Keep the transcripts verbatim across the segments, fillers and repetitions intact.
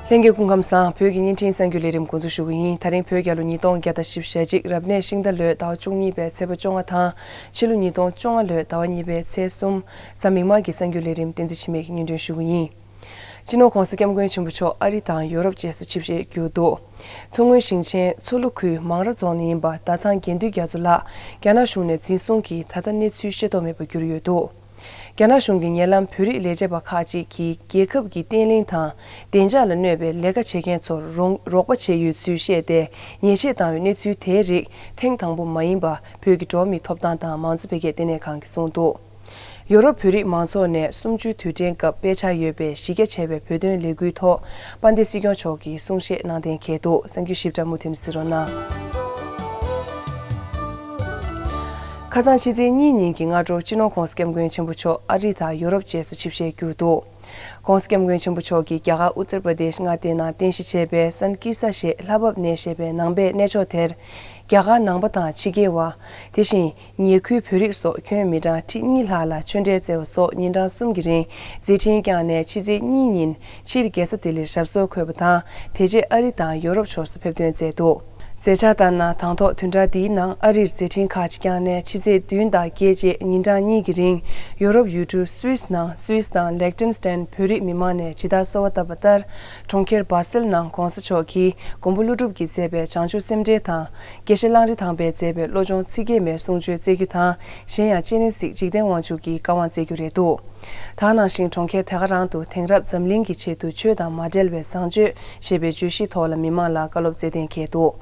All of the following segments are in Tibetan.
ལྷན་རྒྱས་སྐུ་ཁམས་བཟང་། བོད་ཀྱི་བརྙན་འཕྲིན་གསར་འགྱུར་ལས་རིམ་འགོ་འཛུགས་ཞུ་གི་ཡིན། ད་རིང་བོད་རྒྱལ་ལོ་ཉིས་སྟོང་བརྒྱ་དང་བཞི་བཅུ་ཞེ་གཅིག་རབ་གནས་ཤིང་རྟ་ལོའི་ཟླ་བ་བཅུ་གཉིས་པའི་ཚེས་པ་བཅོ་ལྔ་དང་། ཕྱི་ལོ་ཉིས་སྟོང་བཅོ་ལྔ་ལོའི་ཟླ་བ་གཉིས་པའི་ཚེས་གསུམ། གཟའ་མིག་དམར་གྱི་གསར་འགྱུར་ལས་རིམ་བསྟན་འཛིན་འཆི་མེད་ཀྱིས་སྙན་སྒྲོན་ཞུ་གི་ཡིན། སྤྱི་ནོར་༸གོང་ས་༸སྐྱབས་མགོན་ཆེན་པོ་མཆོག་ཨ་རི་དང་ཡོ་རོབ་བཅས་སུ་ཆིབས་ཞལ་བསྒྱུར་འདུག་མཚོ་སྔོན་ཞིང་ཆེན་མཚོ་ལྷོ་ཁུལ་མང་ར་རྫོང་ནས་ཡིན་པ་ཟླ་ཚང་དགེ་འདུན་རྒྱ་མཚོ་ལགས་རྒྱ་ནག་གཞུང་ནས་འཛིན་བཟུང་གིས་ད་ལྟ་གནས་ཚུལ་ཤེས་རྟོགས་མེད་པར་གྱུར་ཡོད་འདུག་རྒྱ་ནག་གཞུང་གིས་ཉེ་ལམ་བོད་རིགས་ལས་བྱེད་པ་ཁག་ཅིག་གིས་རྒྱལ་ཁབ་ཀྱི་བརྟན་ལྷིང་དང་བདེ་འཇགས་ལ་གནོད་པའི་ལས་ཀ་བྱེད་མཁན་ཚོར་རོགས་རོགས་པ་བྱས་ཡོད་ཚུལ་བཤད་དེ། ཉེས་ཆད་བཏང་བའི་གནས་ཚུལ་དེའི་རིགས་ཐེངས་དང་པོ་མ་ཡིན་པ་བོད་ཀྱི་འགྲོ་བ་མིའི་ཐོབ་ཐང་དང་མང་གཙོ་འཕེལ་རྒྱས་ལྟེ་གནས་ཁང་གིས་གསུངས་འདུག་ཡོ་རོབ་བོད་རིགས་མང་ཚོགས་ནས་གསུམ་བཅུའི་དུས་དྲན་སྐབས་སྤེལ་འཆར་ཡོད་པའི་གཞི་རྒྱ་ཆེ་བའི་བོད་དོན་ལས་འགུལ་ཐོག་དཔལ་ལྡན་སྲིད་སྐྱོང་མཆོག་གིས་གསུང་བཤད་གནང་གཏན་འཁེལ་འདུག་གསར་འགྱུར་ཞིབ་ཕྲ་མུ་མཐུད་ནས་གཟིགས་རོགས་གནང་། ཁ་སང་ཕྱི་ཚེས་གཉིས་ཉིན་གྱི་སྔ་དྲོ་སྤྱི་ནོར་༸གོང་ས་༸སྐྱབས་མགོན་ཆེན་པོ་མཆོག་ཨ་རི་དང་ཡོ་རོབ་བཅས་སུ་ཆིབས་ཞལ་བསྒྱུར་འདུག ༸གོང་ས་༸སྐྱབས་མགོན་ཆེན་པོ་མཆོག་གིས་རྒྱ་གར་ཨུ་ཏར་པ་དེཤ་མངའ་སྡེ་ནང་རྟེན་གཞི་བྱས་པའི་སན་ཀི་ས་ཞེས་ལྷ་བབས་ནས་བཤད་པའི་ནང་པའི་གནས་མཆོག་དེར། རྒྱ་གར་ནང་པ་དང་ཕྱི་རྒྱལ་བ། དེ་བཞིན་ཉེ་ཁུལ་བོད་རིགས་སོགས་ཁྱོན་མི་གྲངས་ཁྲི་གཉིས་ལྷག་ལ་ཆོས་འབྲེལ་བསྩལ་བ་སོགས་ཉིན་གྲངས་གསུམ་གྱི་རིང་མཛད་འཕྲིན་བསྐྱངས་ནས་ཕྱི་ཚེས་གཉིས་ཉིན་ཕྱིར་རྒྱལ་ས་ལྡི་ལིར་ཞབས་སོར་འཁོད་པ་དང་། དེ་རྗེས་ཨ་རི་དང་ཡོ་རོབ་ཕྱོགས་སུ་ཕེབས་ཐོན་མཛད་འདུག་མཛད་འཆར་ལྟར་ན། དང་ཐོག་བདུན་ཕྲག་འདིའི་ནང་ཨ་རིར་མཛད་འཕྲིན་ཁག་ཅིག་བསྐྱངས་ནས་ཕྱི་ཚེས་བདུན་དང་བརྒྱད་བཅས་ཉིན་གྲངས་གཉིས་ཀྱི་རིང་ཡོ་རོབ་ཡུལ་གྲུ་སུད་སི་ནང་སུད་སི་དང་ལེག་ཏེན་སི་ཏན་བོད་རིགས་མི་མང་ནས་ཇི་ལྟར་གསོལ་བ་བཏབ་པ་ལྟར། གྲོང་ཁྱེར་སྦར་སེལ་ནང་༸གོང་ས་མཆོག་གིས་མགོན་པོ་ཀླུ་སྒྲུབ་ཀྱིས་མཛད་པའི་བྱང་ཆུབ་སེམས་འགྲེལ་དང་། དགེ་བཤེས་གླང་རི་ཐང་པས་མཛད་པའི་བློ་སྦྱོང་ཚིག་བརྒྱད་མའི་གསུང་ཆོས་བསྩལ་རྒྱུ་དང་། གཞན་ཡང་སྤྱན་རས་གཟིགས་འཇིག་རྟེན་དབང་ཕྱུག་གི་བཀའ་དབང་བསྩལ་རྒྱུ་རེད་འདུག་ད་ག་ནང་བཞིན་གྲོང་ཁྱེར་དེ་ག་རང་དུ་དེང་རབས་འཛམ་གླིང་གི་ཆེད་དུ་ཆོས་དང་མ་འབྲེལ་བའི་བཟང་སྤྱོད་ཞེས་པའི་བརྗོད་གཞིའི་ཐོག་ལ་མི་མང་ལ་བཀའ་སློབ་སྩལ་གཏན་འཁེལ་འདུག་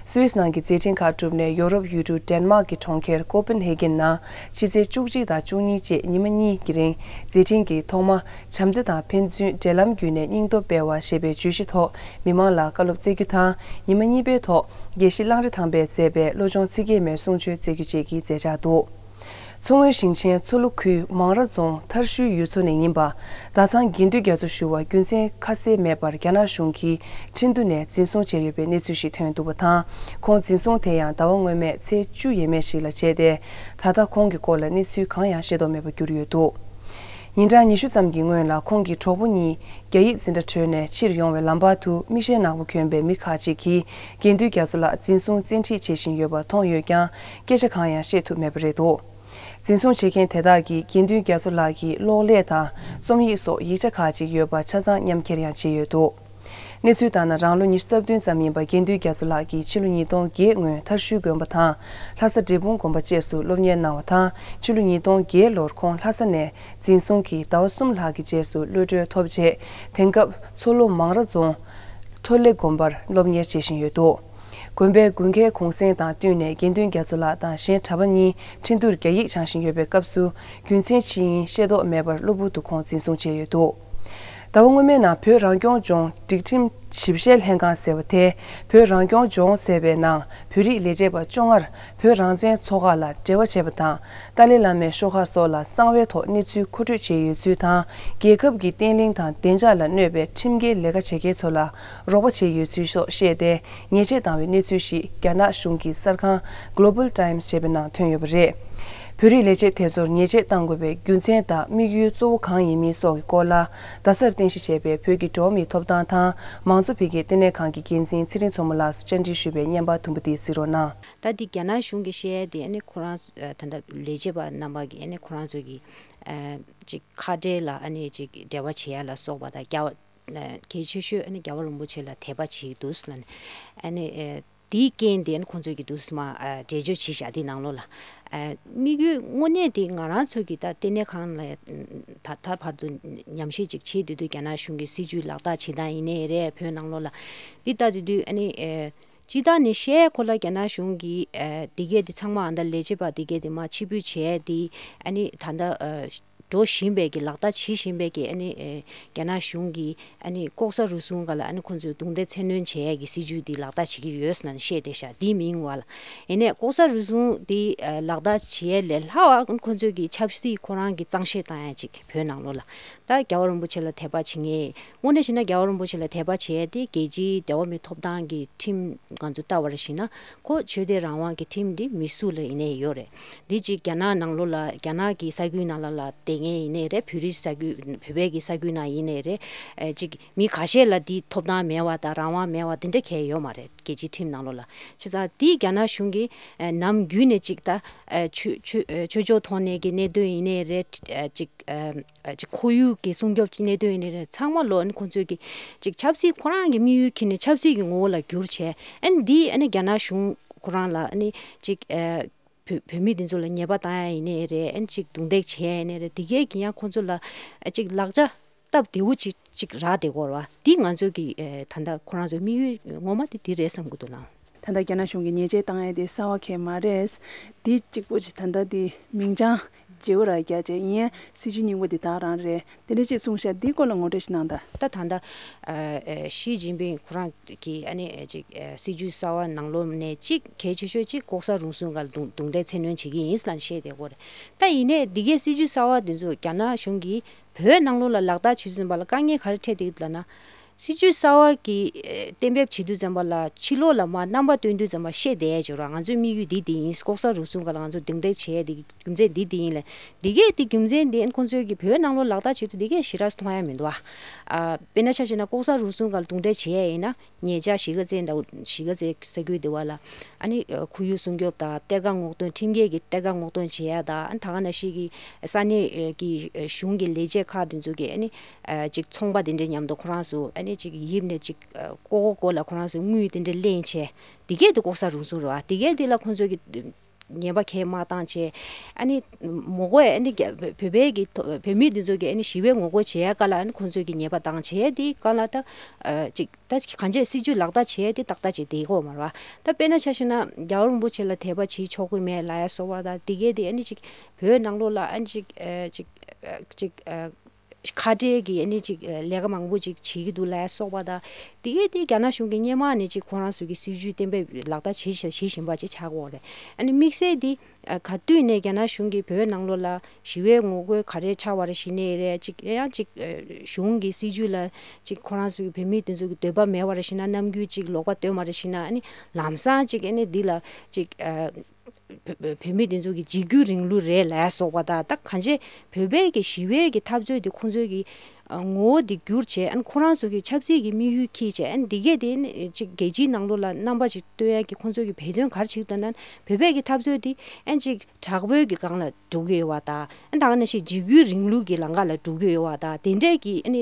སུད་སི་ནང་གི་མཛད་འཕྲིན་ཁག་གྲུབ་ནས་ཡོ་རོབ་ཡུལ་གྲུ་ཌེན་མཱག་གི་གྲོང་ཁྱེར་ཀོ་པན་ཧེ་གྷན་ནང་ཕྱི་ཚེས་བཅུ་གཅིག་དང་བཅུ་གཉིས་བཅས་ཉི་མ་གཉིས་ཀྱི་རིང་མཛད་འཕྲིན་གྱི་ཐོག་མ། བྱམས་བརྩེ་དང་ཕན་ཚུན་འབྲེལ་ལམ་བརྒྱུད་ནས་སྙིང་སྟོབས་སྤེལ་བ་ཞེས་པའི་བརྗོད་གཞིའི་ཐོག་མི་མང་ལ་བཀའ་སློབ་སྩལ་རྒྱུ་དང་། ཉི་མ་གཉིས་པའི་ཐོག་དགེ་བཤེས་གླང་རི་ཐང་པས་མཛད་པའི་བློ་སྦྱོང་ཚིག་བརྒྱད་མའི་གསུང་ཆོས་སྩལ་རྒྱུ་བཅས་ཀྱི་མཛད་འཆར་འདུག་མཚོ་སྔོན་ཞིང་ཆེན་མཚོ་ལྷོ་ཁུལ་མང་ར་རྫོང་ཐར་ཤུལ་ཡུལ་ཚོ་ནས་ཡིན་པ་ཟླ་ཚང་དགེ་འདུན་རྒྱ་མཚོ་ཞུ་བ་རྒྱུ་མཚན་ཁ་གསལ་མེད་པར་རྒྱ་ནག་གཞུང་གིས་ཁྲིན་ཏུ་ནས་འཛིན་བཟུང་བྱས་ཡོད་པའི་གནས་ཚུལ་ཞིག་ཐོན་འདུག་པ་དང་། ཁོང་འཛིན་བཟུང་དེ་ཡང་ཟླ་བ་སྔོན་མའི་ཚེས་བཅུ་ཡས་མས་ཤིག་ལ་བྱས་ཏེ། ད་ལྟ་ཁོང་གི་སྐོར་ལ་གནས་ཚུལ་གང་ཡང་ཤེས་རྟོགས་མེད་པར་གྱུར་ཡོད་འདུག་ཉིན་གྲངས་ཉི་ཤུ་ཙམ་གྱི་སྔོན་ལ་ཁོང་གི་གྲོགས་པོ་གཉིས་རྒྱ་ཡིག་འཛིན་གྲྭ་གྲོལ་ནས་ཕྱིར་ཡོང་བའི་ལམ་བར་དུ་མིག་ཤེལ་ནག་པོ་གྱོན་པའི་མི་ཁག་ཅིག་གིས་དགེ་འདུན་རྒྱ་མཚོ་ལགས་འཛིན་བཟུང་བཙན་ཁྲིད་བྱེད་བཞིན་ཡོད་པ་མཐོང་ཡོད་ཀྱང་། སྐད་ཆ་གང་ཡང་བཤད་ཐུབ་མེད་པ་རེད་འདུག་འཛིན་བཟུང་བྱེད་མཁན་དེ་དག་གིས་དགེ་འདུན་རྒྱ་མཚོ་ལགས་ཀྱི་གློག་ཀླད་དང་རྩོམ་ཡིག་སོགས་ཡིག་ཆ་ཁག་ཅིག་ཡོད་པ་ཆ་ཚང་མཉམ་འཁྱེར་ཡང་བྱས་ཡོད་འདུག་གནས་ཚུལ་ལྟར་ན། རང་ལོ་ཉི་ཤུ་རྩ་བདུན་ཙམ་ཡིན་པ་དགེ་འདུན་རྒྱ་མཚོ་ལགས་ཀྱིས་ཕྱི་ལོ་ཉིས་སྟོང་བརྒྱད་སྔོན་ཐར་ཤུལ་དགོན་པ་དང་། ལྷ་ས་འབྲས་སྤུངས་དགོན་པ་བཅས་སུ་སློབ་གཉེར་གནང་བ་དང་། ཕྱི་ལོ་ཉིས་སྟོང་བརྒྱད་ལོར་ཁོང་ལྷ་ས་ནས་འཛིན་བཟུང་གིས་ཟླ་བ་གསུམ་ལྷག་གི་རྗེས་སུ་གློད་གྲོལ་ཐོབ་རྗེས། དེང་སྐབས་མཚོ་ལྷོ་མང་ར་རྫོང་ཐོ་ལེ་དགོན་པར་སློབ་གཉེར་བྱེད་བཞིན་ཡོད་འདུག་དགོན་པའི་དགུན་ཁའི་གུང་སེང་དང་བསྟུན་ནས་དགེ་འདུན་རྒྱ་མཚོ་ལགས་དང་གཞན་གྲྭ་པ་གཉིས་ཁྲིན་ཏུར་རྒྱ་ཡིག་སྦྱང་བཞིན་ཡོད་པའི་སྐབས་སུ། རྒྱུ་མཚན་ཅི་ཡིན་ཤེས་རྟོགས་མེད་པར་གློ་བུར་དུ་ཁོང་འཛིན་བཟུང་བྱས་ཡོད་འདུག་ཟླ་བ་སྔོན་མའི་ནང་བོད་རང་སྐྱོང་ལྗོངས་སྒྲིག་ཁྲིམས་ཞིབ་བཤེར་ལྷན་ཁང་ཟེར་བ་དེས་བོད་རང་སྐྱོང་ལྗོངས་ཟེར་བའི་ནང་བོད་རིགས་ལས་བྱེད་པ་བཅོ་ལྔར་བོད་རང་བཙན་ཚོགས་ཁག་ལ་འབྲེལ་བ་བྱས་པ་དང་། ཏཱ་ལའི་བླ་མའི་ཤོག་ཁག་སོགས་ལ་གསང་བའི་ཐོག་གནས་ཚུལ་མཁོ་སྤྲོད་བྱས་ཡོད་ཚུལ་དང་། རྒྱལ་ཁབ་ཀྱི་བརྟན་ལྷིང་དང་བདེ་འཇགས་ལ་གནོད་པའི་ཁྲིམས་འགལ་ལས་ཀ་བྱེད་མཁན་ཚོ་ལ་རོགས་པ་བྱས་ཡོད་ཚུལ་སོགས་བཤད་དེ། ཉེས་ཆད་བཏང་བའི་གནས་ཚུལ་ཞིག་རྒྱ་ནག་གཞུང་གི་གསར་ཁང་Global Times་ཞེས་པའི་ནང་ཐོན་ཡོད་པ་རེད། བོད་རིགས་ལས་བྱེད་དེ་ཚོར་ཉེས་ཆད་བཏང་དགོས་པའི་རྒྱུ་མཚན་དང་དམིགས་ཡུལ་གཙོ་བོ་གང་ཡིན་མིན་སོགས་ཀྱི་སྐོར་ལ། རྡ་སར་རྟེན་གཞི་བྱས་པའི་བོད་ཀྱི་འགྲོ་བ་མིའི་ཐོབ་ཐང་དང་མང་གཙོ་འཕེལ་རྒྱས་ལྟེ་གནས་ཁང་གི་འགན་འཛིན་ཚེ་རིང་མཚོ་མོ་ལགས་སུ་བཅར་འདྲི་ཞུས་པའི་བརྙན་པར་དུམ་བུ་འདི་གཟིགས་རོགས་གནང་། ད་འདི་རྒྱ་ནག་གཞུང་གིས་བཤད་ཡ་དེ་ཨ་ནི་ཁོ་རང་ཚོ་ད་ལྟ་ལས་བྱེད་པ་རྣམ་པ་གིས་ཨ་ནི་ཁོ་རང་ཚོ་གི་ཅིག་ཁ་བྲལ་ལ་ཨ་ནི་ཅིག་འབྲེལ་བ་བྱེད་ཡ་ལ་སོགས་པ་དང་རྒྱ་གལ་ཆེ་ཤོས་ཨ་ནི་རྒྱལ་བ་རིན་པོ་ཆེ་ལ་དད་པ་བྱེད་ཀྱི་འདུག་ཟེར་ལབ་ནས་ཨ་ནི་དེའི་རྐྱེན་དེ་ཨ་ནི་ཁོང་ཚོས་ཀྱི་འདུག་སེ་མར་འགྲེལ་བརྗོད་བྱས་བཞག་དེའི་ནང་ལོགས་ལ། དམིགས་ཡུལ་དངོས་གནས་དེ་ང་རང་ཚོ་གི་ད་ལྟེ་གནས་ཁང་ལ་ད་ད་བར་དུ་ཉམས་ཞིབ་ཅིག་བྱེད་དུས་དུས་རྒྱ་ནག་གཞུང་གི་སྲིད་བྱུས་ལག་བསྟར་བྱེད་སྟངས་ཡིན་ནའི་རེད། བོད་ནང་ལོགས་ལ་འདི་ལྟ་དུས་དུས་ཨ་ནི་སྤྱིར་བཏང་ནས་བཤད་ཁོ་ལ་རྒྱ་ནག་གཞུང་གིས་འདི་གས་འདི་ཚང་མ་ཨ་ད་ལས་བྱེད་པ་འདི་གས་འདི་མར་ཕྱིར་འབུད་བྱས་དེ་ཨ་ནི་ད་ལྟ་འགྲོ་བཞིན་པའི་གི་ལག་བསྟར་བྱེད་བཞིན་པའི་གི་ཨ་ནི་ཨེ་རྒྱ་ནག་གཞུང་གི་ཨ་ནི་ལྐོག་ཟ་རུལ་སུངས་སྒང་ལ་ཨ་ནི་ཁོང་ཚོས་རྡུང་རྡེག་བཙན་གནོན་བྱེད་ཡས་ཀྱི་སྲིད་ཇུས་འདི་ལག་བསྟར་བྱེད་ཀྱི་ཡོད་ཟེར་ནས་བཤད་བསྡད་ཤག་འདི་མིན་པ་ལ། ཡིན་ནའི་ལྐོག་ཟ་རུལ་སུངས་འདི་ཨ་ལག་བསྟར་བྱེད་ཡས་ལས་སླ་བ་ཁོང་ཚོས་ཀྱི་ཆབ་སྲིད་ཁོ་རང་གི་གཙང་བཤེར་བཏང་ཡས་ཅིག་བོད་ནང་ལོགས་ལ། ད་རྒྱལ་བ་རིན་པོ་ཆེ་ལ་དད་པ་བྱེད་མཁན། དངོས་གནས་བྱས་ན་རྒྱལ་བ་རིན་པོ་ཆེ་ལ་དད་པ་བྱེད་ཡས་དེ་རྒྱལ་སྤྱིའི་འགྲོ་བ་མིའི་ཐོབ་ཐང་གི་ཁྲིམས་ང་ཚོ་ལྟ་བར་གཞིགས་ན། ཁོ་ཆོས་དད་རང་དབང་གི་ཁྲིམས་འདི་མི་སུ་ལ་ཡིན་ནའི་ཡོད་རེད། འདི་གཅིག་རྒྱ་ནག་ནང་ལོགས་ལ་རྒྱ་ནག་གི་ས་ཁུལ་ནང་ལ་ལ་དེ་ ངས་ཡིན་ནའི་རེད། བོད་རིགས་ས་ཁུལ་བོད་པའི་གི་ས་ཁུལ་ནང་ཡིན་ནའི་རེད། ཨ་ཅིག་མི་ཁ་ཤས་ལ་འདི་ཐོབ་ཐང་མེད་པ་དང་རང་དབང་མེད་པ་དེ་འདྲ་གང་ཡང་ཡོད་མ་རེད། རྒྱལ་སྤྱིའི་ཁྲིམས་ནང་ལོགས་ལ། བྱས་ཙང་འདི་རྒྱ་ནག་གཞུང་གིས་ཨ་ནམ་རྒྱུན་ནས་ཅིག་ད་ཨ་ཆོས་ཆོས་ཨ་ཆོས་ཕྱོགས་ཐོག་ནས་ཀྱི་གནད་དོན་ཡིན་ནའི་རེད། ཨ་ཅིག་ཨ་ཨ་ཅིག་ཁོར་ཡུག་གི་སྲུང་སྐྱོབ་ཀྱི་གནད་དོན་ཡིན་ནའི་རེད། ཚང་མ་ལོ་ཨ་ནི་ཁོང་ཚོས་ཀྱི་ཅིག་ཆབ་སྲིད་ཁོ་རང་གི་དམིགས་ཡུལ་འཁྱེར་ནས་ཆབ་སྲིད་ཀྱི་ངོ་བོ་ལ་བསྒྱུར་བྱས། ཨ་ནི་འདི་ཨ་ནི་རྒྱ་ནག་གཞུང་ཁོ་རང་ལ་ཨ་ནི་ཅིག་ཨ་བོད་བོད་མི་འདི་ཚོ་ལ་ཉེས་པ་བཏང་ཡ་ཡིན་ནའི་རེད། ཨ་ནི་ཅིག་རྡུང་རྡེག་བྱེད་ཡ་ཡིན་ནའི་རེད། འདི་གས་ཀྱི་ཡང་ཁོང་ཚོ་ལ་ཨ་ཅིག་ལག་ཆ་སྟབས་བདེ་བོ་ཅིག་ཅིག་རག་བསྡད་ཀྱི་ཡོད་རེད་བ། འདི་ང་ཚོ་གི་ཨ་ད་ལྟ་ཁོ་རང་ཚོའི་དམིགས་ཡུལ་ངོ་མ་དེ་འདི་རེད་བསམ་གྱི་འདུག་ལགས། ད་ལྟ་རྒྱ་ནག་གཞུང་གིས་ཉེས་ཆད་བཏང་ཡ་དེ་གསར་པ་གང་ཡང་མ་རེད། འདི་གཅིག་པོ་ཅིག་ད་ལྟ་འདི་མིང་བྱང་བརྗེ་པོ་ར་རྒྱག་བྱས་ཡིན་ཡང་སྲིད་བྱུས་རྙིང་པ་འདི་དག་རང་རེད། དེ་འདྲ་ཅིག་གསུངས་ཤག་འདིའི་སྐོར་ལ་ངོ་སྤྲོད་ཞིག་གནང་དང་། ད་ད་ལྟ་ཨ་ཨ་ཞི་ཅིན་ཕིང་ཁོ་རང་གིས་ཨ་ནི་ཨ་ཅིག་ཨ་སྲིད་བྱུས་གསར་པ་ནང་ལོགས་ནས་གཅིག་གལ་ཆེ་ཤོས་གཅིག་ལྐོག་ཟ་རུལ་སུངས་སྒང་ལ་རྡུང་རྡུང་རྡེག་བཙན་གནོན་བྱེད་ཀྱི་ཡིན་ལབ་བཤད་བསྡད་ཡོད་རེད། ད་ཡིན་ནའི་འདི་གའི་སྲིད་བྱུས་གསར་པ་འདི་ཚོ་རྒྱ་ནག་གཞུང་གིས་བོད་ནང་ལོགས་ལ་ལག་བསྟར་བྱེད་དུས་ཙམ་པ་ལ་དཀའ་ངལ་ག་རེ་འཕྲད་བསྡད་ཡོད་ལབ་ན། སྲིད་བྱུས་གསར་པ་གི་ཨེ་གཏན་འབེབས་བྱེད་དུས་ཙམ་པ་ལ་ཕྱི་ལོགས་ལ་མར་རྣམ་པ་སྟོན་དུས་ཙམ་པ་བཤད་བསྡད་ཡ་ཅིག་ཡོད་རེད། ང་ཚོའི་དམིགས་ཡུལ་འདི་འདི་ཡིན། ལྐོག་ཟ་རུལ་སུངས་སྒང་ལ་ང་ཚོ་རྡུང་རྡེག་བྱེད་ཡ་འདི་རྒྱུ་མཚན་འདི་འདི་ཡིན་ལབ། འདི་གས་འདི་རྒྱུ་མཚན་འདི་ཨ་ནི་ཁོང་ཚོའི་གི་བོད་ནང་ལོགས་ལག་བསྟར་བྱེད་དུས་འདི་གས་ཞེ་དྲག་མཐོང་ཡ་མི་འདུག་ཨ། དཔེར་ན་ཆ་བཞག་ན་ལྐོག་ཟ་རུལ་སུངས་སྒང་ལ་རྡུང་རྡེག་བྱེད་ཡ་ཡིན་ན། ཉེ་ཆར་གཞིས་ཀ་རྩེ་འདྲ་བོ་གཞིས་ཀ་རྩེ་ས་ཁུལ་འདི་པ་ལ་ཨ་ནི་ཁོར་ཡུག་སྲུང་སྐྱོབ་དང་གཏེར་ཁ་སྔོག་འདོན། ཁྲིམས་འགལ་གྱི་གཏེར་ཁ་སྔོག་འདོན་བྱེད་ཡ་དང་། ཨ་ནི་ད་ག་ནང་བཞིན་གྱི་ས་གནས་ཀྱི་གཞུང་གི་ལས་བྱེད་ཁག་འདི་ཚོ་གིས་ཨ་ནི་ཅིག་ཚོང་པ་འདི་འདྲའི་མཉམ་དུ་ཁོ་རང་ཚོ་ཨ་ནི་ཅིག་ཡིབ་ནས་ཅིག་ཀོ་ཀོ་ཀོ་ལ་ཁོ་རང་ཚོ་དངུལ་འདི་འདྲ་ལེན་བྱས། འདི་གས་འདི་ལྐོག་ཟ་རུལ་སུངས་རེད་བ། འདི་གས་འདི་ལ་ཁོང་ཚོ་གི་ཉེས་པ་གང་ཡང་མ་བཏང་བྱས། ཨ་ནི་མོ་གོ་ཨ་ནི་རྒྱ་བོད་བོད་པའི་གི་ཐོ་བོད་མི་འདི་ཚོ་གི་ཨ་ནི་ཞི་བའི་ངོ་རྒོལ་བྱེད་ཡ་སྒང་ལ་ཨ་ནི་ཁོང་ཚོས་གི་ཉེས་པ་བཏང་བྱས། དེ་སྒང་ལ་ད་ཨ་ཅིག་ད་གང་ཅི་སྲིད་བྱུས་ལག་བསྟར་བྱས་དེ་ཏག་ཏག་ཅིག་བསྡད་ཀྱི་ཡོད་མ་རེད་བ། ད་དཔེར་ན་ཆ་བཞག་ན་རྒྱལ་བ་རིན་པོ་ཆེ་ལ་དད་པ་བྱེད་ཆོག་གི་མེད་ལབ་ཡ་སོགས་པ་དང་། དེ་གས་དེ་ཨ་ནི་ཅིག་བོད་ནང་ལོགས་ལ་ཨ་ནི་ཅིག་ཨ་ཅིག་ཨ་ཅིག་ཨ་ཁ་བྲལ་གྱི་ཨ་ནི་ཅིག་ལས་ཀ་མང་པོ་ཅིག་བྱེད་ཀྱི་འདུག་ལབ་སོགས་པ་དང་། དེ་གས་དེ་རྒྱ་ནག་གཞུང་གིས་སྔོན་མ་ནས་ཅིག་ཁོ་རང་ཚོ་གི་སྲིད་བྱུས་གཏན་འབེབས་ལག་བསྟར་བྱེད་བཞིན་བཞིན་པ་ཅིག་ཆགས་ཀྱི་ཡོད་རེད། ཨ་ནི་དམིགས་བསལ་དེ་ག་དུས་ནས་རྒྱ་ནག་གཞུང་གིས་བོད་ནང་ལོགས་ལ་ཞི་བའི་ངོ་རྒོལ་ག་རེ་ཆགས་པ་རེད་ཟེར་ནའི་རེད། ཅིག་ཡང་ཅིག་གཞུང་གི་སྲིད་བྱུས་ལ་ཅིག་ཁོ་རང་ཚོ་གི་བོད་མི་དེ་ཚོ་གི་འདོད་པ་མེད་པ་རེད་ཟེར་ན། ནམ་རྒྱུན་ཅིག་ལོག་པ་སྟོན་པ་རེད་ཟེར་ན། ཨ་ནི་ལམ་སང་ཅིག་ཨ་ནི་འདི་ལ་ཅིག་བོད་བོད་མི་དེ་ཚོ་གི་འཇིགས་སྐུལ་རིང་ལུགས་རེད་ལབ་སོགས་པ་དང་། ད་གང་ཅི་བོད་པའི་གི་ཞི་བའི་གི་འཐབ་རྩོད་དེ་ཁོང་ཚོའི་གི་ངོ་བོ་དེ་བསྒྱུར་བྱས། ཨ་ནི་ཁོ་རང་ཚོ་གི་ཆབ་སྲིད་ཀྱི་དམིགས་ཡུལ་འཁྱེར་བྱས། ཨ་ནི་འདི་གས་དེ་ནི་ཅིག་རྒྱལ་སྤྱིའི་ནང་ལོགས་ལ་རྣམ་པ་ཅིག་སྟོན་ཡ་གི་ཁོང་ཚོ་གི་འབད་བརྩོན་ག་རེ་བྱེད་འདུག་ན། བོད་པའི་གི་འཐབ་རྩོད་དེ་ཨ་ནི་ཅིག་དྲག་པོའི་གི་སྒང་ལ་འགྲོ་གི་ཡོད་པ་དང་། ཨ་ནི་ད་ག་ནང་བཞིན་འཇིགས་སྐུལ་རིང་ལུགས་ཀྱི་ལམ་ཁ་ལ་འགྲོ་གི་ཡོད་པ་དང་། དེ་འདྲས་ཀྱི་ཨ་ནི་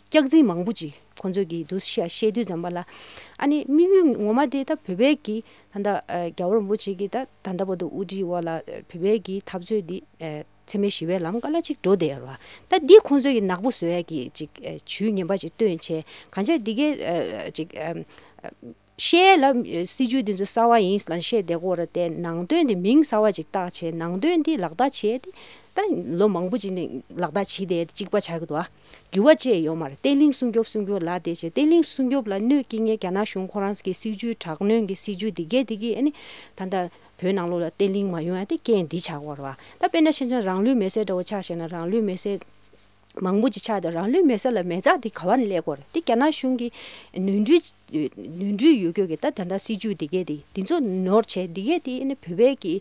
སྐྱག་རྫུན་མང་པོ་ཅིག་ཁོང་ཚོ་གིས་འདུག་བཤད་བཤད་དུས་ཙམ་པ་ལ། ཨ་ནི་དམིགས་ཡུལ་ངོ་མ་དེ་ད་བོད་པའི་གི་ད་ལྟ་ཨ་རྒྱལ་བ་རིན་པོ་ཆེ་གིས་ད་ད་ལྟ་བར་དུ་དབུ་ཁྲིད་འོག་ལ་ཨ་བོད་པའི་གི་འཐབ་རྩོད་འདི་ཨ་འཚེ་མེད་ཞི་བའི་ལམ་ཀ་ལ་ཅིག་འགྲོ་བསྡད་ཡོད་རེད་བ། ད་འདི་ཁོང་ཚོས་ཀྱི་ནག་པོ་བཟོ་ཡ་གི་ཅིག་ཨ་ཇུས་ངན་པ་ཅིག་བཏོན་བྱས། གང་ཅི་འདི་གའི་ཨ་ཅིག་ཨ་བཤད་ལ་སྲིད་ཇུས་འདི་ཚོ་གསར་པ་ཡིན་ལབ་བཤད་བསྡད་ཀྱི་ཡོད་རེད་དེ། ནང་དོན་འདི་མིང་གསར་པ་ཅིག་བཏགས་བྱས། ནང་དོན་འདི་ལག་བསྟར་བྱས་ཏེ་ད་ལོ་མང་པོ་ཅིག་ནས་ལག་བསྟར་བྱས་ཏེ་གཅིག་པ་ཆགས་ཀྱི་འདུག་བ། འགྱུར་བ་ཅི་ཡང་ཡོད་མ་རེད། བརྟན་ལྷིང་སྲུང་སྐྱོབ་སྲུང་སྐྱོབ་ལབ་བསྡད་བྱས། བརྟན་ལྷིང་སྲུང་སྐྱོབ་ལ་གནོད་སྐྱེལ་མཁན་རྒྱ་ནག་གཞུང་ཁོ་རང་གི་སྲིད་ཇུས། དྲག་གནོན་གྱི་སྲིད་ཇུས་འདི་གས་འདི་གིས་ཨ་ནི་ད་ལྟ་བོད་ནང་ལོགས་ལ་བརྟན་ལྷིང་མ་ཡོང་ཡ་དེ་རྐྱེན་འདི་ཆགས་ཀྱི་ཡོད་རེད་བ། ད་དཔེར་ན་བཤད་ན་རང་ལུས་མེར་སྲེག་འདྲ་བོ་ཆ་བཞག་ན། རང་ལུས་མེར་སྲེག་མང་པོ་ཅིག་ཆགས་དུས། རང་ལུས་མེར་སྲེག་ལ་མེ་བཙའ་དེ་ག་བ་ནས་སླེབས་ཀྱི་ཡོད་རེད། དེ་རྒྱ་ནག་གཞུང་གི་ནོར་འཁྲུལ་ནོར་འཁྲུལ་ཡོད་རྒྱུ་གི་ད་ད་ལྟ་སྲིད་ཇུས་འདི་གས་འདི་འདི་ཚོ་ནོར་བྱས། འདི་གས་འདི་ཨ་ནི་བོད་པའི་གི་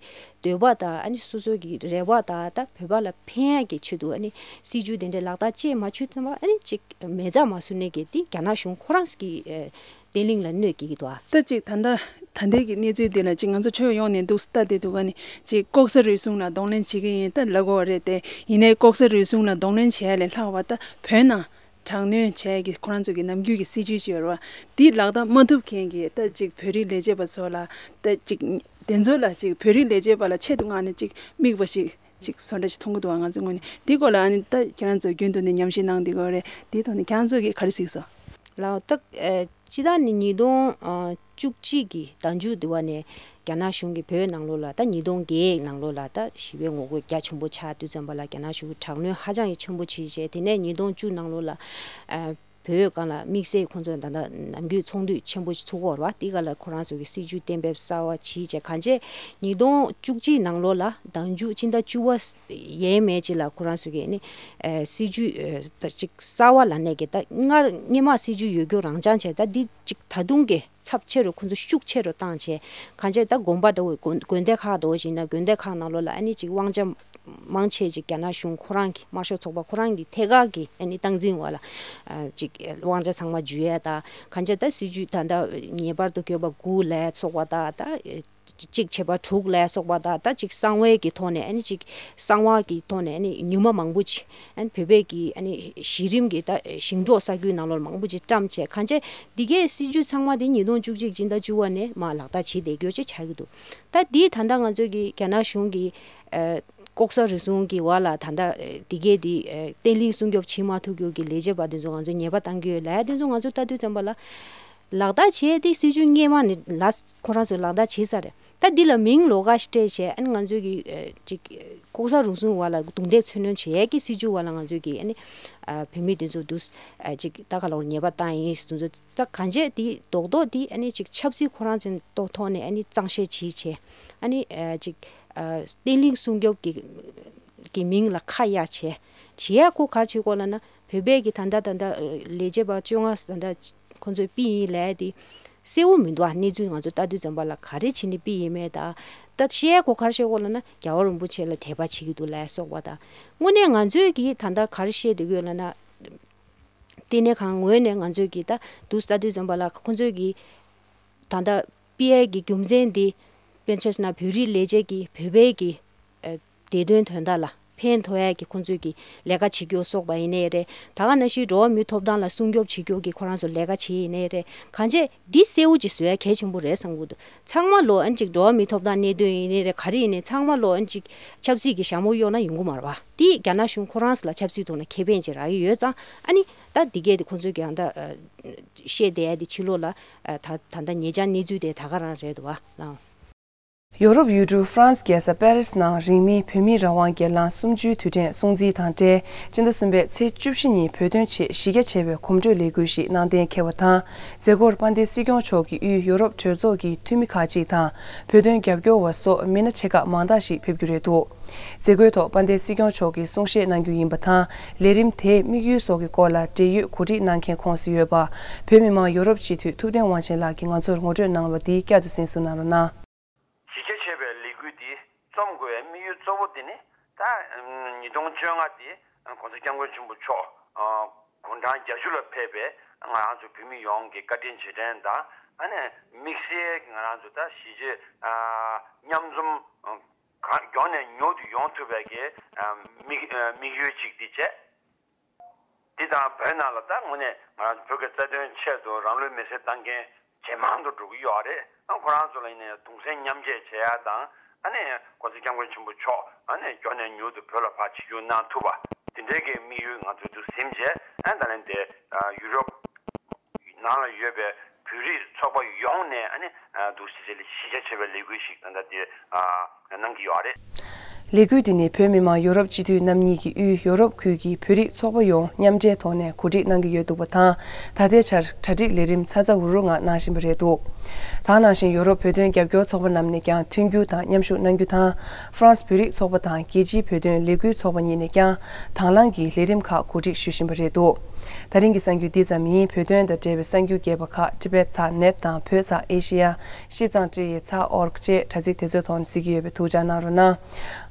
འདོད་པ་དང་། ཨ་ནི་སོ་སོ་གི་རེ་བ་དང་། ད་བོད་པ་ལ་ཕན་ཡག་གི་ཆེད་དུ་ཨ་ནི་སྲིད་ཇུས་དེ་འདྲའི་ལག་བསྟར་བྱེད་མ་བཅུག་ཙམ་པ། ཨ་ནི་ཅིག་མེ་བཙའ་མ་བཟོ་ནས་གི་དེ་རྒྱ་ནག་གཞུང་ཁོ་རང་གི་ཨ་བརྟན་ལྷིང་ལ་གནོད་སྐྱེལ་གྱི་འདུག་ཨ། ད་ཅིག་ད་ལྟ་ད་ལྟའི་གི་གནས་ཚུལ་འདི་ལ་ཅིག་ང་ཚོ་ཁྱོན་ཡོངས་ནས་འདུག་ལྟ་བསྡད་འདུག་ག་ནི། ཅིག་ལྐོག་ཟ་རུལ་སུངས་ལ་གདོང་ལེན་བྱེད་ཀྱི་ཡིན་ད་ལབ་ཀྱི་ཡོད་རེད་དེ། ཡིན་ནའི་ལྐོག་ཟ་རུལ་སུངས་ལ་གདོང་ལེན་བྱེད་ཡ་ལས་ལྷག་པ་ད་བོད་ནང་དྲག་གནོན་བྱས་ཀྱི་ཁོ་རང་ཚོ་གི་ནམ་རྒྱུན་གྱི་སྲིད་ཇུས་ཅིག་ཡོད་རེད་བ། འདི་ལག་བསྟར་མ་ཐུབ་མཁན་གྱི་ད་ཅིག་བོད་རིགས་ལས་བྱེད་པ་ཚོ་ལ། ད་ཅིག་དེ་ཚོ་ལ་ཅིག་བོད་རིགས་ལས་བྱེད་པ་ལ་ཆེད་དུ་མངགས་ནས་ཅིག་དམིགས་པ་ཞིག་ཅིག་བཟོ་འདྲ་ཞིག་མཐོང་གི་འདུག་བ། ང་ཚོའི་ངོས་ནས་འདི་སྐོར་ལ་ཨ་ནི་ད་ཁྱེད་རང་ཚོ་རྒྱུན་དུ་ནས་ཉམས་ཞིབ་གནང་བསྡད་ཀྱི་ཡོད་རེད། འདིའི་ཐོག་ནས་ཁྱེད་རང་ཚོ་གིས་ག་རེ་གཟིགས་སོང་། ལགས། ད་ཨ་སྤྱིར་བཏང་ནས་ཉིས་སྟོང་ཨ་བཅུ་གཅིག་གི་ཟླ་མཇུག་དེ་བ་ནས་རྒྱ་ནག་གཞུང་གིས་བོད་ནང་ལོགས་ལ། ད་ཉིས་སྟོང་བརྒྱད་ནང་ལོགས་ལ་ད་ཞི་བའི་ངོ་རྒོལ་རྒྱ་ཆེན་པོ་ཆགས་དུས་ཙམ་པ་ལ། རྒྱ་ནག་གཞུང་གིས་དྲག་གནོན་ཧ་ཅང་གི་ཆེན་པོ་བྱས་བྱས། དེ་ནས་ཉིས་སྟོང་བཅུ་ནང་ལོགས་ལ་ཨ་བོད་སྒང་ལ་དམིགས་བསལ་ཁོང་ཚོས་ད་ལྟ་ནམ་རྒྱུན་ཚོགས་འདུ་ཆེན་པོ་ཞིག་ཚུགས་ཀྱི་ཡོད་རེད་བ། དེ་ག་ལ་ཁོ་རང་ཚོ་གི་སྲིད་ཇུས་གཏན་འབེབས་གསར་པ་བྱས་བྱས། གང་བྱས་ཉིས་སྟོང་བཅུ་གཅིག་ནང་ལོགས་ལ་ཟླ་མཇུག་སྤྱི་ཟླ་བཅུ་པ་ཡས་མས་ཅིག་ལ་ཁོ་རང་ཚོ་གི་ནི་ཨ་སྲིད་ཇུས་ཨ་ད་ཅིག་གསར་པ་ལབ་ནས་ཀྱི། ད་སྔར་སྔོན་མ་སྲིད་ཇུས་ཡོད་རྒྱུ་རང་འཇགས་བྱས། ད་འདི་ཅིག་ད་དུང་གི་ ཚབས་ཆེ་རུ་ཁོང་ཚོ་ཤུགས་ཆེ་རུ་བཏང་བྱས། གང་ཅི་ད་དགོན་པ་འདྲ་བོ་དགོན་དགོན་སྡེ་ཁག་འདྲ་བོ་ཞིག་ན་དགོན་སྡེ་ཁག་ནང་ལོགས་ལ་ཨ་ནི་ཅིག་དབང་ཆ་མང་ཆེ་ཅིག་རྒྱ་ནག་གཞུང་ཁོ་རང་གི་དམར་ཤོག་ཚོགས་པ་ཁོ་རང་གི་ཐད་ཀར་གྱི་ཨ་ནི་སྟངས་འཛིན་འོག་ལ་ཨ་ཅིག་དབང་ཆ་ཚང་མ་འཇུ་ཡས་དང་། གང་ཅི་ད་སྲིད་ཇུས་ད་ལྟ་ངེས་པར་དུ་འགྱོད་པ་དགུ་ལ་སོགས་པ་དང་། ད་གཅིག་བྱས་པ་དྲུག་ལ་སོགས་པ་དང་། ད་ཅིག་གསང་བའི་གི་ཐོག་ནས་ཨ་ནི་ཅིག་གསང་བ་གི་ཐོག་ནས་ཨ་ནི་ཉི་མ་མང་པོ་ཅིག་ཨ་ནི་བོད་པའི་གི་ཨ་ནི་གཞི་རིམ་གི་ད་ཞིང་འབྲོག་ས་ཁུལ་ནང་ལོགས་མང་པོ་ཅིག་བཀྲམ་བྱས། གང་ཅི་འདི་གའི་སྲིད་ཇུས་ཚང་མ་དེ་ཉིས་སྟོང་བཅུ་གཅིག་སྤྱི་ཟླ་བཅུ་པ་ནས་མར་ལག་བསྟར་བྱེད་བསྡད་རྒྱུ་ཅིག་ཆགས་ཀྱི་འདུག་ད་འདི་ད་ལྟ་ང་ཚོའི་གི་རྒྱ་ནག་གཞུང་གི་ཨ་ལྐོག་ཟ་རུལ་སུངས་ཀྱི་འོག་ལ་ད་ལྟ་ཨ་འདི་གའི་འདི་ཨ་བརྟན་ལྷིང་སྲུང་སྐྱོབ་བྱེད་མ་ཐུབ་རྒྱུ་གི་ལས་བྱེད་པ་དེ་ཚོ་ང་ཚོ་ཉེས་པ་བཏང་གི་ཡོད་ལབ་ཡ་དེ་ཚོ་ང་ཚོ་ལྟ་དུས་ཙམ་པ་ལ། ལག་བསྟར་བྱས་ཏེ་སྲིད་ཇུས་སྔོན་མ་ནས་ལ་ཁོ་རང་ཚོས་ལག་བསྟར་བྱས་ཚར་རེད། ད་འདི་ལ་མིང་ལོགས་ཀ་ཞིག་སྤྲད་བྱས། ཨ་ནི་ང་ཚོས་ཀྱི་ཨ་ཅིག་ལྐོག་ཟ་རུལ་སུངས་འོག་ལ་རྡུང་རྡེག་འཚོ་སྣོན་བྱེད་ཡས་ཀྱི་སྲིད་ཇུས་འོག་ལ་ང་ཚོས་ཀྱི་ཨ་ནི་ཨ་བོད་མི་དེ་ཚོ་འདུག་ཨ་ཅིག་ད་ག་ལ་ཉེས་པ་བཏང་ཡིན་དེ་ཚོ། ད་གང་བྱས་དེ་རྡོག་རྡོག་དེ་ཨ་ནི་ཅིག་ཆབ་སྲིད་ཁོ་རང་ཚོའི་ཐོག་ནས་ཨ་ནི་གཙང་བཤེར་བྱས་བྱས། ཨ་ནི་ཨ་ཅིག་ཨ་བརྟན་ལྷིང་སྲུང་སྐྱོབ་ཀྱི་གི་མིང་ལ་ཁ་གཡར་བྱས། བྱེད་ཡས་ཁོ་ག་རེ་བྱེད་དགོས་ལབ་ན། བོད་པའི་གི་ད་ལྟ་ད་ལྟ་ལས་བྱེད་པ་བཅོ་ལྔ་ད་ལྟ་ཁོ་ཚོས་ཕུད་ཡིན་ལབ་ཡ་དེ་གསལ་བོ་མི་འདུག་ཨ། གནས་ཚུལ་ང་ཚོ་ལྟ་དུས་ཙམ་པ་ལ་ག་རེ་བྱས་ནས་ཕུད་ཡིན་མེད་ད། ད་བཤད་ཡས་ཁོ་ག་རེ་བཤད་དགོས་ལབ་ན། རྒྱལ་བ་རིན་པོ་ཆེ་ལ་དད་པ་བྱེད་ཀྱི་འདུག་ལབ་ཡ་སོགས་པ་དང་། དངོས་གནས་ང་ཚོས་ཀྱི་ད་ལྟ་ག་རེ་བཤད་བསྡད་ཀྱི་ཡོད་ལབ་ན། ལྟེ་གནས་ཁང་ངོས་ནས་ང་ཚོས་ཀྱི་ད་དུ་ལྟ་དུས་ཙམ་པ་ལ་ཁོ་ཚོས་ཀྱི་ད་ལྟ་ཕུད་ཡས་ཀྱི་རྒྱུ་མཚན་འདི་དཔེར་ཆ་བཞག་ན་བོད་རིགས་ལས་བྱེད་ཀྱི་བོད་པའི་གི་ཨ་བདེ་དོན་དོན་དག་ལ་ཕན་ཐོགས་ཡས་ཀྱི་ཁོང་ཚོས་ཀྱི་ལས་ཀ་བྱེད་རྒྱུ་སོགས་པ་ཡིན་ནའི་རེད། ད་ག་ནང་བཞིན་འགྲོ་བ་མིའི་ཐོབ་ཐང་ལ་སྲུང་སྐྱོབ་བྱེད་རྒྱུ་གི་ཁོ་རང་ཚོ་ལས་ཀ་བྱེད་ཡིན་ནའི་རེད། གང་བྱས་འདི་གསལ་བོ་ཅིག་བཟོ་ཡ་གལ་ཆེན་པོ་རེད་བསམ་གྱི་འདུག་ཚང་མ་ལོ་ཨ་ནི་ཅིག་འགྲོ་བ་མིའི་ཐོབ་ཐང་གནད་དོན་ཡིན་ནའི་རེད། ག་རེ་ཡིན་ནའི་ཚང་མ་ལོ་ཨ་ནི་ཅིག་ཆབ་སྲིད་ཀྱི་ཞྭ་མོ་གཡོགས་ན་ཡོང་གི་མ་རེད་པ། འདི་རྒྱ་ནག་གཞུང་ཁོ་རང་ཚོ་ལ་ཆབ་སྲིད་ཐོག་ནས་ཁེ་ཕན་ཅིག་རག་གི་ཡོད་ཙང་། ཨ་ནི་ད་འདི་གས་དེ་ཁོང་ཚོས་ཀྱི་ཨ་ད་ཨ་བཤད་བསྡད་ཡ་དེ་ཕྱི་ལོགས་ལ་ཨ་ད་ད་ལྟ་ཉེ་ཆར་གནས་ཚུལ་དེ་ད་ག་རང་རེད་འདུག་བ་ལགས། ཡོ་རོབ་ཡུལ་གྲུ་ཧྥ་རན་སི་རྒྱལ་ས་པེ་རི་སི་ནང་རིང་མིན་བོད་མིའི་རང་དབང་སྒེར་ལངས་གསུམ་བཅུའི་དུས་དྲན་སྲུང་བརྩི་དང་འབྲེལ། སྤྱི་ཟླ་གསུམ་པའི་ཚེས་བཅུ་བཞི་ཉིན་བོད་དོན་ཆེད་གཞི་རྒྱ་ཆེ་བའི་གོམ་བགྲོད་ལས་འགུལ་ཞིག་གནང་གཏན་འཁེལ་བ་དང་། མཛད་སྒོར་དཔལ་ལྡན་སྲིད་སྐྱོང་མཆོག་གི་དབུས་ཡོ་རོབ་གྲོས་ཚོགས་ཀྱི་འཐུས་མི་ཁག་ཅིག་དང་། བོད་དོན་རྒྱབ་སྐྱོར་བ་སོགས་མི་སྣ་ཆེ་ཁག་མང་དག་ཞིག་ཕེབས་རྒྱུ་རེད་འདུག་མཛད་སྒོའི་ཐོག་དཔལ་ལྡན་སྲིད་སྐྱོང་མཆོག་གིས་གསུང་བཤད་གནང་རྒྱུ་ཡིན་པ་དང་། ལས་རིམ་དེའི་དམིགས་ཡུལ་སོགས་ཀྱི་སྐོར་ལ་འབྲེལ་ཡོད་གོ་སྒྲིག་གནང་མཁན་ཁོངས་སུ་ཡོད་པ། བོད་མི་མང་ཡོ་རོབ་སྤྱི་འཐུས་ཐུབ་བསྟན་དབང་ཆེན་ལགས་ཀྱིས་ང་ཚོར་ངོ་སྤྲོད་གནང་བ་འདི་བསྐྱར་དུ་གསན་གཟིགས་གནང་རོགས་གནང་། གཞི་རྒྱ་ཆེ་བའི་ལས་འགུལ་འདི་རྩོམ་དགོས་པའི་དམིགས་ཡུལ་གཙོ་བོ་དེ་ནི། ད་ཉིས་སྟོང་བཅོ་ལྔ་དེ་༸གོང་ས་༸སྐྱབས་མགོན་ཆེན་པོ་མཆོག་དགུང་གྲངས་བརྒྱད་ཅུ་ལ་ཕེབས་པའི་ང་རང་ཚོ་བོད་མི་ཡོངས་ཀྱི་བཀའ་དྲིན་རྗེས་དྲན་དང་། ཨ་ནི་དམིགས་བསལ་གྱི་ང་རང་ཚོ་ད་གཞིས་བྱེས་མཉམ་འཛོམས་གང་མགྱོགས་ནས་མྱུར་དུ་ཡོང་ཐུབ་པའི་གི་དམིགས་དམིགས་ཡུལ་ཅིག་དེ་བྱས། འདི་དང་བོད་ནང་ལ་ད་དངོས་གནས་ང་རང་ཚོ་བོད་ཀྱི་རྩ་དོན་ཆེད་དུ་རང་ལུས་མེར་སྲེག་བཏང་མཁན་ཇེ་མང་དུ་འགྲོ་གི་ཡོད་རེད། ཨ་ཁོ་རང་ཚོ་ལ་ཡིན་ནའི་གདུང་སེམས་མཉམ་སྐྱེད་བྱེད་ཡ་དང་། ཨ་ནི་༸གོང་ས་༸སྐྱབས་མགོན་ཆེན་པོ་མཆོག་ཨ་ནི་མགྱོགས་ནས་མྱུར་དུ་བོད་ལ་ཕར་ཆིབས་བསྒྱུར་གནང་ཐུབ་པ། དེ་འདྲའི་གི་དམིགས་ཡུལ་ང་ཚོས་འདུག་ཟིན་བྱས། ཨ་ད་ལན་དེ་ཡུ་རོབ་ནང་ལ་ཡོད་པའི་བོད་རིགས་ཚོགས་པ་ཡོངས་ནས་ཨ་ནི་འདུག་ཟིན་བྱས་ལ་གཞི་རྒྱ་ཆེ་བའི་ལས་འགུལ་ཞིག་ད་ལྟ་དེ་གནང་གི་ཡོད་རེད། ལས་འགུལ་འདི་ནི་བོད་མི་མང་ཡོ་རོབ་སྤྱི་འཐུས་རྣམ་གཉིས་ཀྱི་དབུས་ཡོ་རོབ་ཁུལ་གྱི་བོད་རིགས་ཚོགས་པ་ཡོངས་མཉམ་འབྲེལ་ཐོག་ནས་གོ་སྒྲིག་གནང་གི་ཡོད་འདུག་པ་དང་། ད་ལྟའི་ཆར་གྲ་སྒྲིག་ལས་རིམ་ཚ་ཚ་འུར་འུར་ངང་གནང་བཞིན་པ་རེད་འདུག་ད་ག་ནང་བཞིན་ཡོ་རོབ་བོད་དོན་རྒྱབ་སྐྱོར་ཚོགས་པ་རྣམས་ནས་ཀྱང་མཐུན་འགྱུར་དང་མཉམ་ཞུགས་གནང་རྒྱུ་དང་། ཧྥ་རན་སི་བོད་རིགས་ཚོགས་པ་དང་རྒྱལ་སྤྱིའི་བོད་དོན་ལས་འགུལ་ཚོགས་པ་གཉིས་ནས་ཀྱང་དང་བླངས་ཀྱིས་ལས་རིམ་ཁག་གོ་སྒྲིག་ཞུ་བཞིན་པ་རེད་འདུག་ད་རིང་གི་གསར་འགྱུར་འདི་ཙམ་ཡིན། བོད་དོན་དང་འབྲེལ་བའི་གསར་འགྱུར་རྒྱས་པ་ཁག་ཊི་བེཊ་ཚགས་ནེཊ་དང་བོད་ཚགས་ཨེ་ཤེ་ཡ། ཤིས་ཙང་ཀྲི་ཡི་ཚགས་ཨོར་གི་བཅས་དྲ་ཚིགས་དེ་ཚོའི་ཐོག་ནས་གཟིགས་ཀྱི་ཡོད་པས་ཐུགས་འཇགས་གནང་རོགས་གནང་།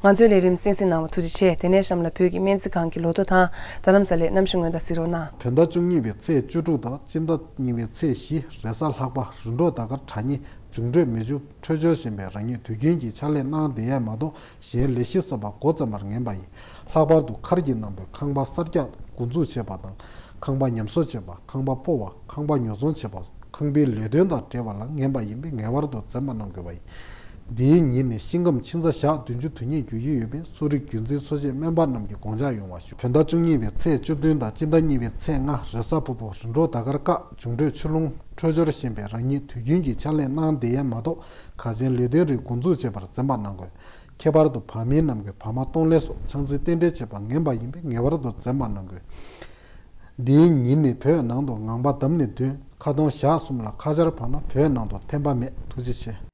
ང་ཚོའི་ལས་རིམ་གསན་གཟིགས་གནང་བ་ཐུགས་རྗེ་ཆེ། དེ་ནས་གཤམ་ལ་བོད་ཀྱི་སྨན་རྩིས་ཁང་གི་ལོ་ཐོ་དང་། རྡ་རམ་ས་ལའི་གནམ་གཤིས་སྔོན་བརྡ་གཟིགས་རོགས་གནང་། བོད་ཟླ་བཅུ་གཉིས་པའི་ཚེས་བཅུ་དྲུག་དང་སྤྱི་ཟླ་གཉིས་པའི་ཚེས་བཞི་རེས་གཟའ་ལྷག་པ་རིམ་གྲོ་ཟླ་སྐར་དྲ་བརྙན་འབྱུང་འཕྲོད་མེ་ཆུ་འཕྲོད་སྦྱོར་ཞེས་པའི་རང་ཉིད་དུས་རྒྱུན་གྱི་ཕྱག་ལས་གནང་བསྡད་ཡས་མ་གཏོགས། གཞན་ལས་གཞི་གསར་པ་འགོ་བརྩམས་པར་ངེས་པ་ཡིན། ལྷག་པར་དུ་མཁར་གྱི་ནང་པའི་ཁང་པ་གསར་རྒྱག་འགོ་འཛུགས་བྱེད་པ་དང་། ཁང་པ་ཉམས་གསོ་བྱེད་པ། ཁང་པ་སྤོ་བ། ཁང་པ་ཉོ་ཚོང་བྱེད་པ། ཁང་པའི་ལས་དོན་དང་འབྲེལ་བ་ལ་ངེས་པ་ཡིན་པས་ངེས་པར་དུ་འཛེམ་པ་གནང་དགོས་པ་ཡིན། འདིའི་ཉིན་ནི་ཤིང་ཀམ་ཕྱིན་ཚ་ཞག་བདུན་ཅུ་དོན་གཉིས་འགྱུར་གྱི་ཡོད་པས། གསོ་རིག་རྒྱུན་འཛིན་འཚོ་བྱེད་སྨན་པ་རྣམས་ཀྱིས་དགོངས་འཇགས་ཡོང་བ་ཞུ། བོད་ཟླ་བཅུ་གཉིས་པའི་ཚེས་བཅུ་བདུན་དང་སྤྱི་ཟླ་གཉིས་པའི་ཚེས་ལྔ་རེས་གཟའ་ཕུར་བུ་རིམ་གྲོ་ཟླ་སྐར་སྐག་འབྱུང་འཕྲོད་ཆུ་ཀླུང་འཕྲོད་སྦྱོར་ཞེས་པའི་རང་ཉིད་དུས་རྒྱུན་གྱི་ཕྱག་ལས་གནང་བསྡད་ཡས་མ་གཏོགས། གལ་ཆེན་ལས་དོན་རིགས་འགོ་འཛུགས་བྱེད་པར་འཛེམ་པ་གནང་དགོས། ཁྱད་པར་དུ་བར་མིང་རྣམས་ཀྱི་བར་མ་གཏོང་ལེན་སོགས་ཕྱག་འཚལ་རྟེན་འབྲེལ་བྱེད་པ་ངེས་པ་ཡིན་པས་ངེས་པར་དུ་འཛེམ་པ་གནང་དགོས། འདིའི་ཉིན་ནི་བོད་ནང་དུ་ངང་པ་བསྡམས་ནས་བདུན། ཁ་སྟོང་ཞག་གསུམ་ལ་ཁ་ཆར་བབས་ན་བོད་ནང་དུ་ཐན་པ་མེད། ཐུགས་རྗེ་ཆེ།